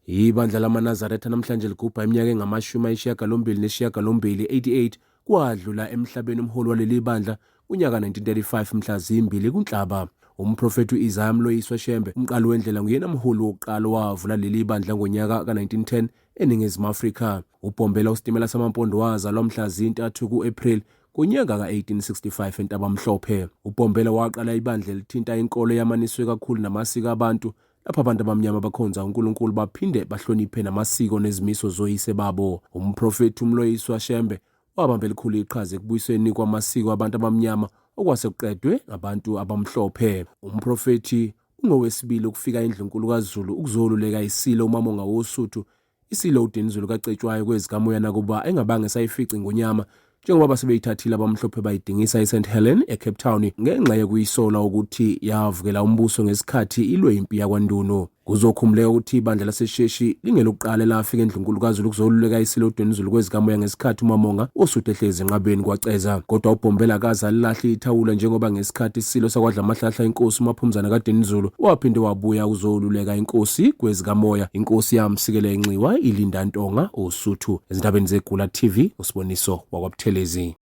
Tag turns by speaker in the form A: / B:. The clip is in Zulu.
A: Ibandla lamaNazaretha namhlanje ligubha iminyaka engama-88, 88 kwadlula emhlabeni umholi waleli bandla kunyaka 1935 mhla zimbili kuNhlaba. Umprofethi u-Isaya Mloyiswa Shembe, umqali wendlela, nguyena mholi wokuqala owavula leli bandla ngonyaka ka-1910 eNingizimu Afrika. UBhombela uSitimela Samampondo wazalwa mhla zintathu ku-April ngonyaka ka-1865 eNtabamhlophe. UBhombela waqala ibandla elithinta inkolo eyamaniswe kakhulu namasiko abantu, lapho abantu abamnyama bakhonza uNkulunkulu baphinde bahloniphe namasiko nezimiso zoyise babo. Umprofethi uMloyiswa Shembe wabamba elikhulu iqhaza ekubuyisweni kwamasiko abantu abamnyama okwase kuqedwe ngabantu abamhlophe. Umprofethi ungowesibili ukufika eNdlunkulu kaZulu ukuzoluleka iSilo uMamonga woSuthu, iSilo uDinizulu kaCetshwayo kwezikamoya, nakuba engabange sayifica iNgonyama njengoba basebeyithathile abamhlophe bayidingisa eSt Helen eCape Town ngenxa yokuyisola ukuthi yavukela umbuso ngesikhathi ilwe impi yakwaNdunu. Kuzokhumbuleka ukuthi ibandla laseSheshi lingelokuqala elafika eNdlunkulu kaZulu ukuzoluleka iSilo uDinizulu kwezikamoya ngesikhathi uMamonga oSuthu ehlezi enqabeni kwaCeza. Kodwa uBhombela akaze alilahle ithawula njengoba ngesikhathi iSilo sakwaDlamahlahla inkosi uMaphumzana kaDinizulu waphinde wabuya ukuzoluleka inkosi kwezikamoya. Inkosi yamsikela inxiwa ilinda ntonga oSuthu. Ezindabeni zeGula TV, uSiboniso wakwaButhelezi.